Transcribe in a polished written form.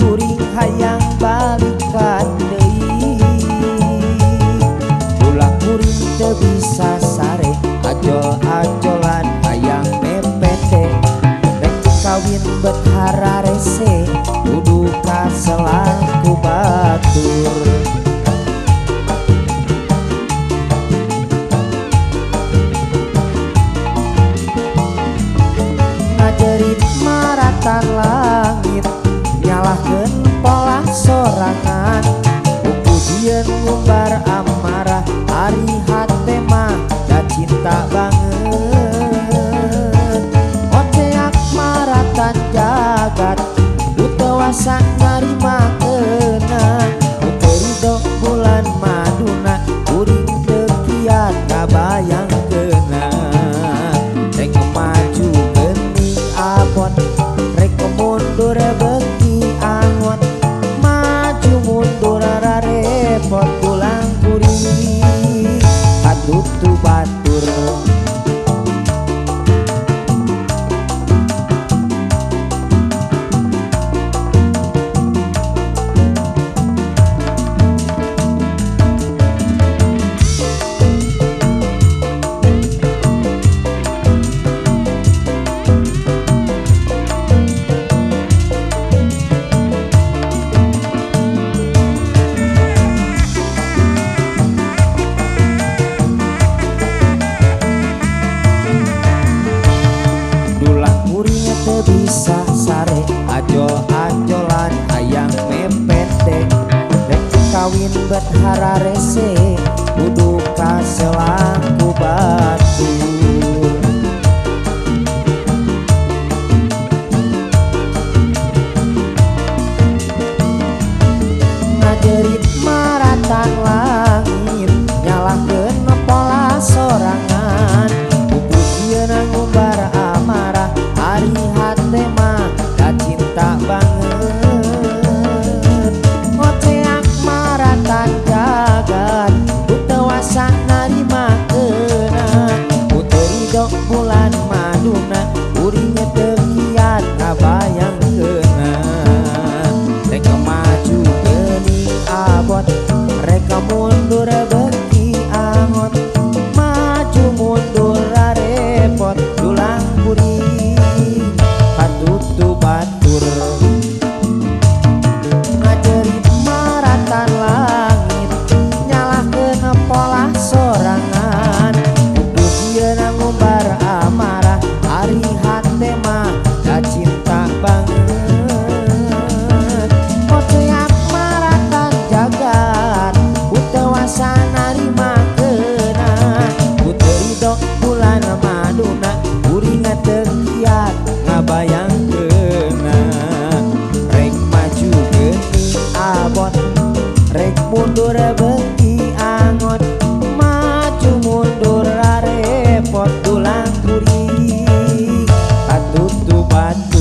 kuring hayang balikan deui. Ulah kuring teu bisa sare ajol-ajolan hayang mepete. Rek kawin bet hararese kudu kaselang ku batur. Ngajerit maratan langit nyalahkeun pola sorangan. Pujian ngumbar amarah ari hate mah da cinta banget. Oceak maratan jagat nu teu wasa narimakeunna. Nu teu ridho bulan maduna kuring teu kiat ngabayangkeunna. Rek maju geuning abot rek mundur beuki angot. Maju mundur rarepot pulang kuring katutu batur. Kuring teu bisa sare ajol-ajolan hayang mepete. Rek kawin bet hararese kudu kaselang ku batur. Ngajerit maratan langit nyalahkeun pola sorangan. Pujian ngumbar amarah ari hate mah da cinta banget. Ngoceak maratan jagat ku teu wasa narimakeunna. Ku teu ridho bulan maduna kuring teu kiat ngabayangkeunna. Rek maju geuning abot rek mundur beuki angot. Maju mundur rarepot dulang kuring katutu batur. Ngajerit maratan langit nyalahkeun pola sorangan. Pujian ngumbar amarah ari hate mah da cinta banget. Ngoceak maratan jagat ku teu wasa narimakeunna. Ku teu ridho bulan maduna kuring teu kiat ngabayangkeunna. Rek maju geuning abot rek mundur beuki angot. Maju mundur rarepot dulang kuring katutu batur.